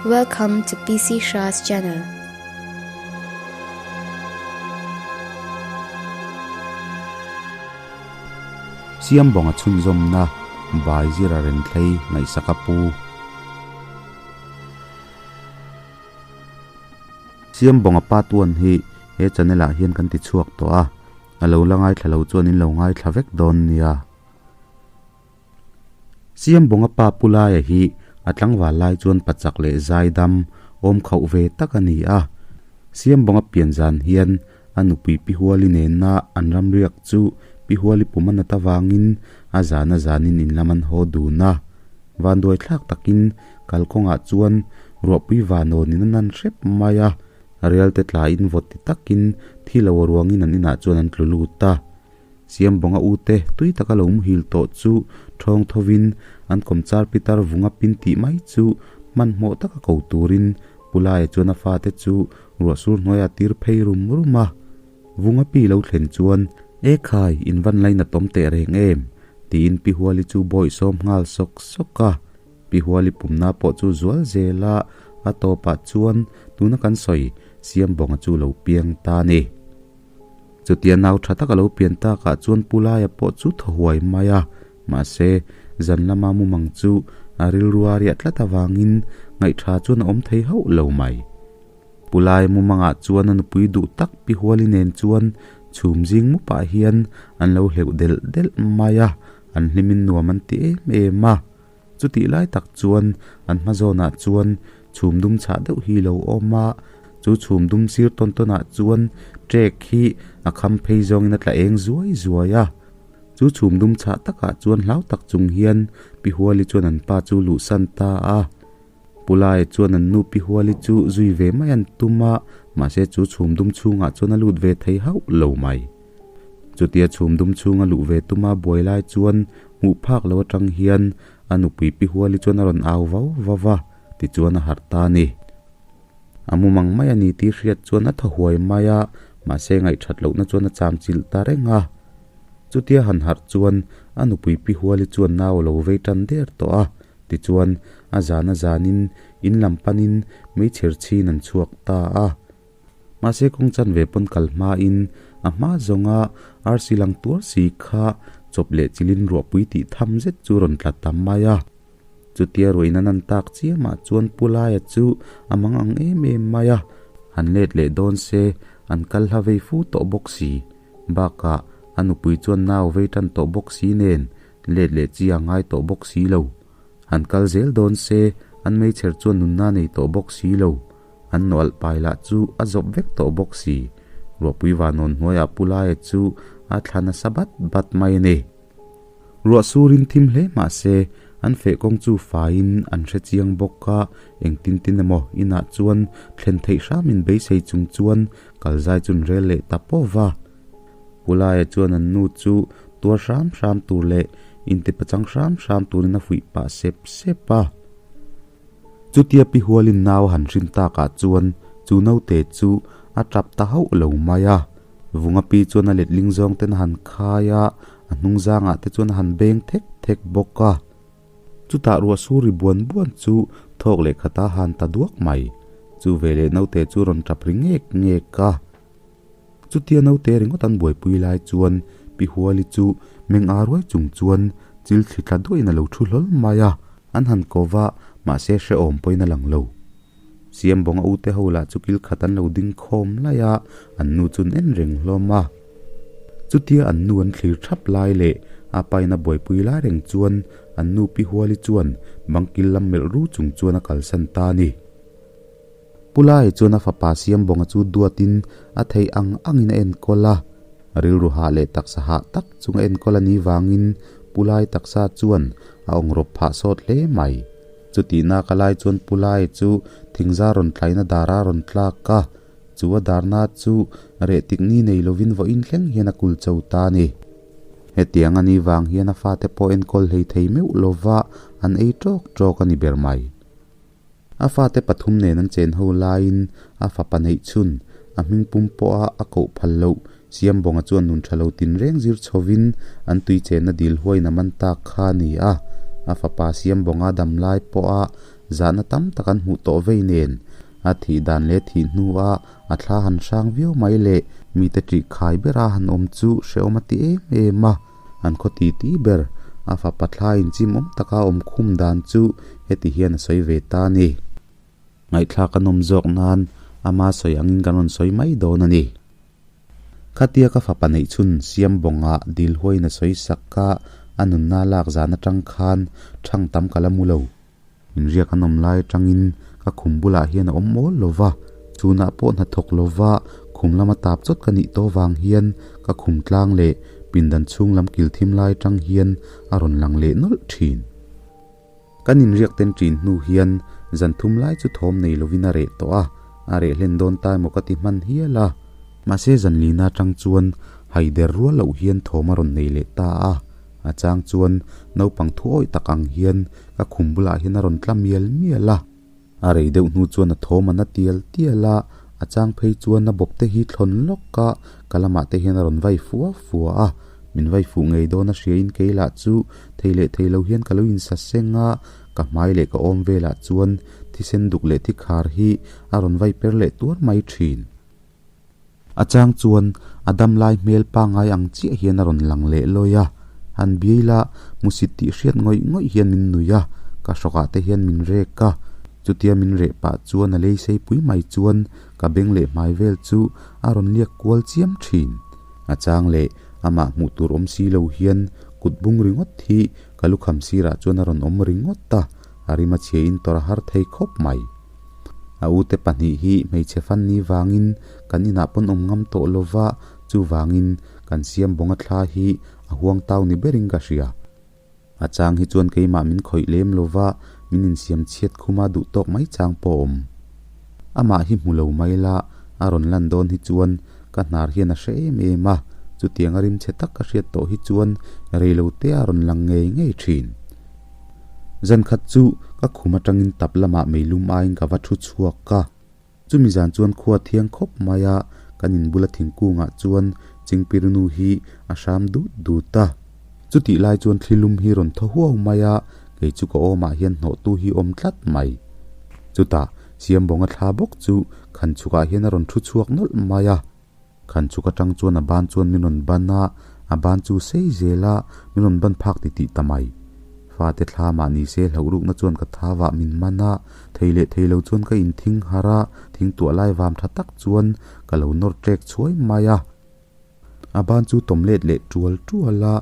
Welcome to PC Shah's channel. Siambawnga chhunzawmna Bai Zira Renthlei ngaihsak a pu. Siambawnga pa tuan hi he channel ah hian kan ti chhuak tawh a, a lo la ngaithla lo chuan in lo ngaithla vek dawn nia. Siambawnga pa pu laia hi a tlangval lai chuan pachak leh zaidam awm khauh ve tak a ni a. Siambawnga pian zan hian a nupui Pi Huali nena an ramriak chu Pi Huali pum a nat avangin a zan a zanin in lam an haw dun a. Vanduai thlak takin kalkawngah chuan ruahpui vanawnin a nan hrep mai a, rialte tlain vawt ti takin thi lo ruangin an inah chuan an tlu lut a. Siambawnga ute tui taka lo muhil tawh chu thawng thovin an kawmchar pitar vunga pin tih mai chu hmanhmawh taka ko turin Pulaia chuan a fate chu ruahsur hnuaiah tir phei rum rum a. Vunga pi lo thlen chuan, E khai, in van laina tawm teh reng em? tiin Pi Huali chu bawihsawm nghal sawk sawk a. Pi Huali pumna pawh chu zual zel a, a tawpah chuan tuna kan sawi Siambawnga chu lo piang ta a ni. Chutia nau tha tak a lo pian takah chuan Pu Laia pawh chu thaw huai mai a, mahse zan lama mumang chu a rilru a riah tlat avangin ngaihtha chuan a awm thei hauh lo mai. Pu Laia mumangah chuan a nupui duh tak Pi Huali nen chuan chhum zing mupah hian an lo hleuh delh delh mai a, an hlimin nuam an ti em em a. Chutih lai tak chuan an hma zawnah chuan chhum dum chhah deuh hi lo awm a, chu chhum dum sir tawn tawnah chuan trek hi a kham phei zawngin a tla eng zuai zuai a. Chu chhum dum chhah takah chuan hlau tak chung hian Pi Huali chuan an pa chu luhsan ta a. Pu Laia chuan an nu Pi Huali chu zui ve mai an tum a, mahse chu chhum dum chhungah chuan a lut ve thei hauh lo mai. Chutia chhum dum chhunga luh ve tuma buai lai chuan hmuh phak lo atang hian a nupui Pi Huali chuan a rawn au vau vau a, tichuan a harh ta a ni. A mumang mai a ni tih hriat chuan a thaw huai mai a, mahse ngaihthat lohna chuan a cham chilh ta reng a. Chutia han harh chuan a nupui Pi Huali chuan nau a lo vei tan der tawh a, tichuan a zan a zanin in lam panin meichher chhin an chhuak ta a. Mahse kawng chanve pawn kal hmain a hma zawnga arsi lang tuar si kha chawp leh chilin ruahpui tih tham zet chu rawn tla ta mai a. Chutia ruain an an tak chiamah chuan Pu Laia chu a mang ang em em mai a, han let leh dawn se an kal hla vei fu tawh bawk si. Bakah a nupui chuan nau vei tan tawh bawk si nen let leh chi a ngai tawh bawk si lo. Han kal zel dawn se an meichher chuan nunna nei tawh bawk si lo. An nawlh pai lah chu a zawp vek tawh bawk si. Ruahpui vanawn hnuaiah Pu Laia chu a thla nasa bat bat mai a ni. Ruah surin thim hle mah se, an feh kawng chu faiin an hre chiang bawk a, engtin tin emaw inah chuan thlen theih hramin beisei chung chuan kal zai chun rel leh ta pawh va. Pu Laia chuan an nu chu tuar hram hram tur leh intipachang hram hram turin a fuih pah sep sep a. Chutia Pi Hualin nau a han hrin takah chuan chu naute chu a tap ta hauh lo mai a. Vunga pi chuan a letling zawng ten a han khai a, a hnung zangah te chuan a han beng thek thek bawk a. Chutah ruah sur ri buan buan chu thawk leh khata han ta duak mai. Chu veleh naute chu rawn tap ri ngek ngek a. Chutia naute ringawt an buaipui lai chuan Pi Huali chu meng a ruai chung chuan chil thli tla duahin a lo thu hlawl mai a, an han ko va, mahse hrehawm pawhin a lang lo. Siambawnga ute ho lah chu kil khat an lo ding khawm lai a, an nu chu an en reng hlawm a. Chutia an nu an thlir thap lai leh a pain a buaipui lai reng chuan an nu Pi Huali chuan bangkil lam melh ru chung chuan a kalsan ta a ni. Pu Lai chuan a fapa Siambawnga chu duatin a theih ang angin a enkawl a, rilru hah leh taksa hah tak chung a enkawl a nih vangin Pu Lai taksa chuan a awngrawp phah sawt hle mai. Chutihna ka lai chuan Pu Lai chu thingza rawn tlaina dara rawn tlak a, chu a darna chu reh tik ni nei lovin vawiin thleng hian a kul cho ta a ni. Hetiang a nih vang hian a fate pawh enkawl hlei thei meuh lova an ei ṭawk ṭawk a ni ber mai. A fate pathum nen an chen ho laiin a fapa neih chhun, a hming pum pawha a koh phal loh Siambawnga chuan nun tha lo tinreng zir chhovin an tui chenna dil huain a man tak kha a ni a. A fapa Siambawnga dam lai pawha Zahna tam tak an hmuh tawh vei nen, a thih dan leh thih hnua a thla han hrang viau mai leh mite ṭih khai bera han awm chu hrehawm a ti em em a. An khaw titi ber, a fapa thla inchimawm taka awm khum dan chu heti hian a sawi ve ta a ni. Ngaihthlak a nawm zawk nan ama sawi angin kan rawn sawi mai dawn a ni. Khatia ka fapa neih chhun siam bawngah dil huaiin a sawi sak ka, a nunna lak zan atang khan thang tam ka la mu lo. Inriak an awm lai atangin ka khum bulah hian a awm mawl lo va, chunah pawh hnathawk lo va khum lama tap chawt ka nih tawh vang hian ka khum tlang leh pindan chhung lam kil thim lai atang hian a rawn lang leh nawlh thin. Kan inriak ten ṭin hnu hian zan thum lai chu thawm nei lovin a reh tawh a, a reh hlen dawn ta emaw ka ti hman hial a. Mahse zan lina atang chuan haider rual loh hian thawm a rawn nei leh ta a, a chang chuan naupang thu awih tak ang hian ka khum bulah hian a rawn tla mial mial a. A rei deuh hnu chuan a thawm a na tial tial a, a chang phei chuan a bawp te hi thlawn lawk a, ka lamah te hian a rawn vai fua fua a, min vai fuh ngei dawn a hriain kei lah chu thei leh thei lo hian ka lo insa seng a, ka hmai leh ka awm velah chuan thisen duk leh thikhar hi a rawn vai per leh tuar mai thin. A chang chuan a dam lai hmel pangngai ang chiah hian a rawn lang leh lawi a, han biai la hmusit tih hriat ngawih ngawih hian min nui a, ka hrawkah te hian min rek a, chutia min reh pah chuan a lei sei pui mai chuan ka beng leh hmai vel chu a rawn liak kual chiam thin. A chang leh amah hmuh tur awm si lo hian kut bung ringawt hi ka lukham sirah chuan a rawn awm ringawt a, a rim a chhia in tawrh a har thei khawp mai. A ute pahnih hi hmeichhe fanni vangin kan inah pawn awm ngam tawh lo va, chuvangin kan siam bawnga thla hi a huang tau ni berin ka hria. A chang hi chuan keimah min khawih lem lo va, min insiam chhiat khuma duh tawk mai chang pawh a awm. Amah hi hmu lo mai la, a rawn lan dawn hi chuan ka hnar hian a hre em em a, chutiang a rimchhe tak ka hriat tawh hi chuan reilote a rawn lang ngei ngei thin. Zan khat chu ka khum atangin tap lamah meilum aiin ka va thu chhuak a. Chumi zan chuan khua thiang khawp mai a, kan inbula thingkungah chuan Chingpirnu hi a hram dut dut a. Chutih lai chuan thlilum hi rawn thaw huau mai a, kei chu ka awmah hian hnawhtu hi awm tlat mai. Chutah Siambawnga thla bawk chu khan chhukah hian a rawn thu chhuak nawlh mai a. Khan chuk atang chuan a ban chuan min rawn ban a, a ban chu sei zel a, min rawn ban phak ti tih ta mai. Fate thla mah ni se hlauh rukna chuan ka tha vah min man a, thei leh thei lo chuan ka inthing harh a, thing tuah lai vam tha tak chuan ka lo nawr ṭek chhuai mai a. A ban chu tawm let leh ṭual ṭual a,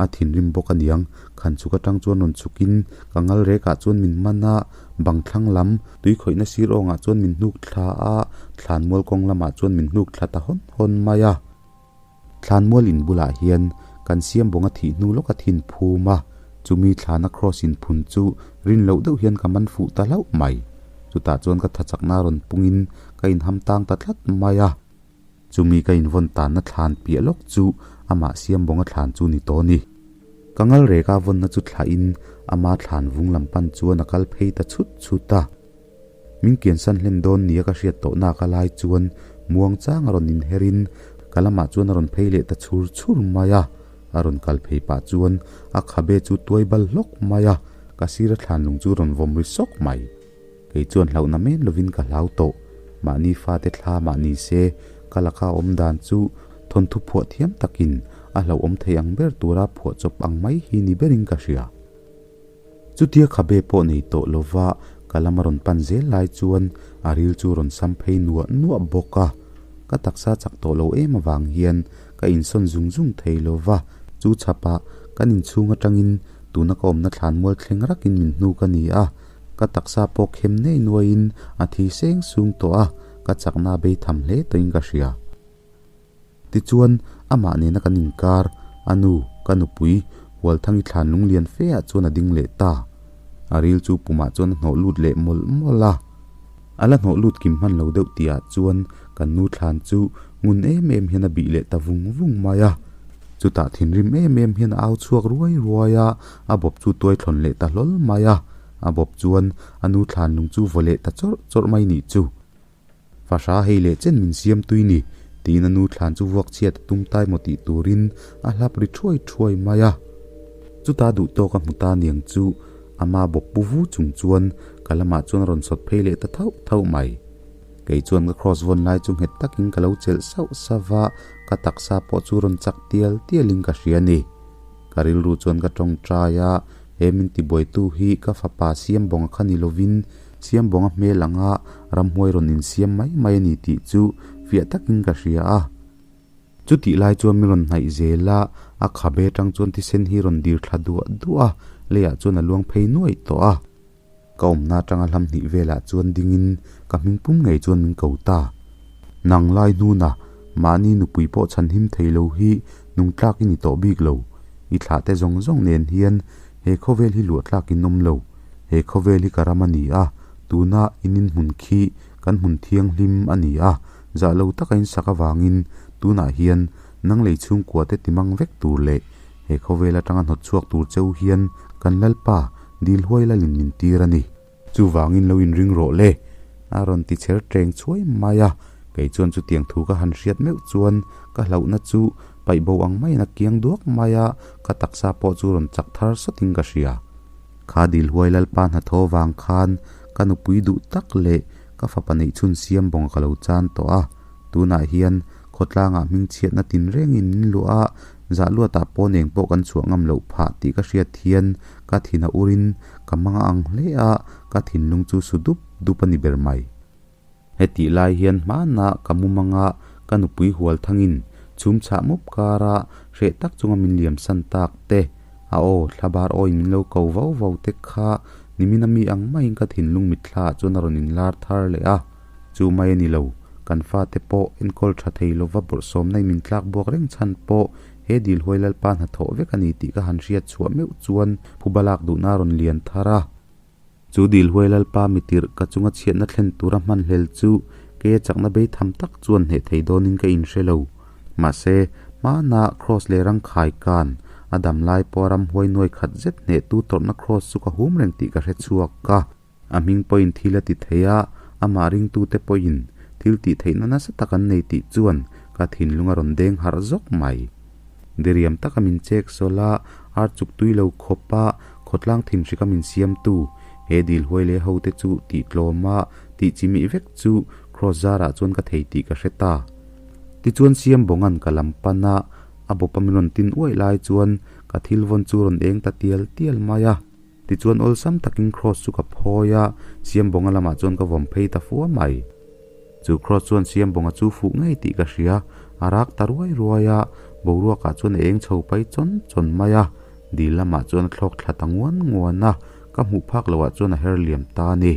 a thinrim bawk aniang. Khan chuk atang chuan rawn chhukin ka ngal rekah chuan min man a, bang thlang lam tui khawihna sir awngah chuan min hnuk thla a, thlanmual kawng lamah chuan min hnuk thla ta hawn hawn mai a. Thlanmual in bulah hian kan siam bawnga thih hnu lawka thin phum a, chumi thlana cross in phun chu rin loh deuh hian ka man fuh ta hlauh mai. Chutah chuan ka thachakna rawn pungin ka inham tang ta tlat mai a. Chumi ka invawn tanna thlan piah lawk chu amah siam bawnga thlan chu ni tawh a ni. Ka ngal reka vawnna chu thlahin ama thlan vung lam pan chuan a kal phei ta chhut chhut a. Min kiansan hlen dawn nia ka hriat tawh nak a lai chuan muang chang a rawn inherin ka lamah chuan a rawn phei leh ta chhur chhur mai a. A rawn kal phei pah chuan a khabe chu tuai bal hlawk mai a, ka sira thlan lung chu rawn vawm ri sawk mai. Kei chuan hlauhna men lovin ka hlau tawh. Mahni fate thla mah ni se, ka laka awm dan chu thawnthu phuah thiam takin a hlauhawm thei ang ber tura phuah chawp ang mai hi ni berin ka hria. Chutia khabe pawh nei tawh lova ka lam a rawn pan zel lai chuan a ril chu rawn sam phei nuah nuah bawk a. Ka taksa chak tawh lo em avang hian ka insawn zung zung thei lova, chu chhapah kan inchhung atangin tuna ka awmna thlanmual thleng rakin min hnuk a ni a. Ka taksa pawh khem nei nuaiin a thi seng sung tawh a, ka chakna a bei tham hle tawhin ka hria. Tichuan, amah nena kan inkar, a nu, ka nupui, Hualthangi thlan lunglian fe ah chuan a ding leh ta. A ril chu pumah chuan a hnawh lut leh mawlh mawlh a. A la hnawh lut kim hman lo deuh tihah chuan kan nu thlan chu ngun em em hian a bih leh ta vung vung mai a. Chutah thinrim em em hian a au chhuak ruai ruai a, a bawp chu tuai thlawn leh ta hlawl mai a. A bawp chuan a nu thlan lung chu vaw leh ta chawrh chawrh mai nih chu. Fahra hei leh chen min siam tui ni, tiin a nu thlan chu vuak chhiat a tum tai maw tih turin a hlap ri thuai thuai mai a. Chuta duh tawk a hmu ta niang chu ama bawp pu vu chung chuan ka lamah chuan a rawn sawt phei leh ta thauh thauh mai. Kei chuan ka cross vawn lai chu nghet takin ka lo chelh sauh sauh va, ka taksa pawh chu rawn chak tial tialin ka hria a ni. Ka rilru chuan ka tawngtai a, he min tibuaitu hi ka fapa Siambawnga kha ni lovin Siambawnga hmel anga ramhuai rawn insiam mai mai a ni tih chu fiah takin ka hria a. Chutih lai chuan min rawn hnaih zel a, a khabe atang chuan thisen hi rawn dir thla duah duah a, leiah chuan a luang phei nuaih tawh a. Ka awmna atanga hlam hnih velah chuan dingin ka hming pum ngei chuan min ko ta. Nang lai hnuna mahni nupui pawh chhan him thei lo hi nung tlak i ni tawh bik lo. I thlah te zawng zawng nen hian he khawvel hi luah tlak in awm lo. He khawvel hi ka ram a ni a, tuna in inhmun khi kan hmun thianghlim a ni a, Zah lo taka in sak avangin tunah hian nang lei chhungkua te timang vek tur leh he khawvel atanga hnawt chhuak tur cheu hian kan Lalpa dil huai lalin min tir a ni. Chuvangin lo inring rawh le, a rawn ti chher teng chhuai mai a. Kei chuan chutiang thu ka han hriat meuh chuan ka hlauhna chu paih bo ang maiin a kiang duak mai a, ka taksa pawh chu rawn chak thar sawtin ka hria. Kha dil huai Lalpa hnathawh vang khan ka nupui duh tak leh Ka fapa neih chhun siam bawng ka lo chan tawh a, tunah hian khawtlangah hmingchhiatna tinrengin min luah a, zah luatah pawn eng pawh kan chhuah ngam loh phah tih ka hriat hian ka thin a urin ka mang a ang hle a, ka thinlung chu su dup dup a ni ber mai. Hetih lai hian hmanah ka mumanga ka nupui hual thangin chhum chhah mup kara hreh tak chunga min liam san tak te, A aw, thlabar awiin min lo ko vau vau te kha nimina mi ang maiin ka thinlung mitthla ah chuan a rawn inlar thar leh a. Chu mai a ni lo, kan fate pawh enkawl tha thei lova bawrhsawmna in min tlak buak reng chhan pawh he dil huai Lalpa hnathawh vek a ni tih ka han hriat chhuah meuh chuan phuba lak duhna a rawn lian thar a. Chu dil huai Lalpa mitirh ka chunga chhiatna thlen tura hmanhlel chu keia chakna bei tham tak chuan hneh thei dawnin ka inhre lo. Mahse, hmana Kraws leh rang khai kan a dam lai pawha ramhuai nuai khat zet hnehtu tawrhna Kraws chu ka hum reng tih ka hre chhuak a. A hming pawhin thil a ti thei a, amah ringtute pawhin thil tih theihna nasa tak an nei tih chuan ka thinlung a rawn deng harh zawk mai. Diriam taka min chek sawl a, ar chuk tui lo khawp a, khawtlang thinhrika min siamtu, he dil huai leh ho te chu tih tlawm a, tih chimih vek chu Kraws zarah chuan ka thei tih ka hre ta. Tichuan Siambawnga'n ka lam pan a, a bawpa min rawn tin uaih lai chuan ka thil vawn chu rawn eng ta tial tial mai a. Tichuan awlsam takin Kraws chu ka phawi a, Siambawnga lamah chuan ka vawm phei ta fua mai. Chu Kraws chuan Siambawnga chu fuh ngei tih ka hria, a rak ta ruai ruai a, boruakah chuan a eng chho pai chawn chawn mai a, dil lamah chuan a thlawk thla ta nguan nguan a, ka hmuh phak loh ah chuan a her liam ta a ni.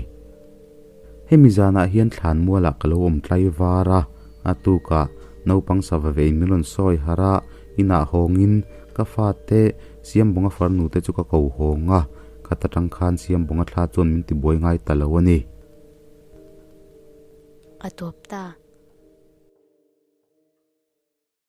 Hemi zanah hian thlan mualah ka lo awm tlai var a, a tukah naupang sava ve in min rawn sawi harh a, inah hawngin ka fate Siambawnga farnu te chu ka ko hawng a, khat atang khan Siambawnga thla chuan min tibuai ngai ta lo a ni. A tawp ta.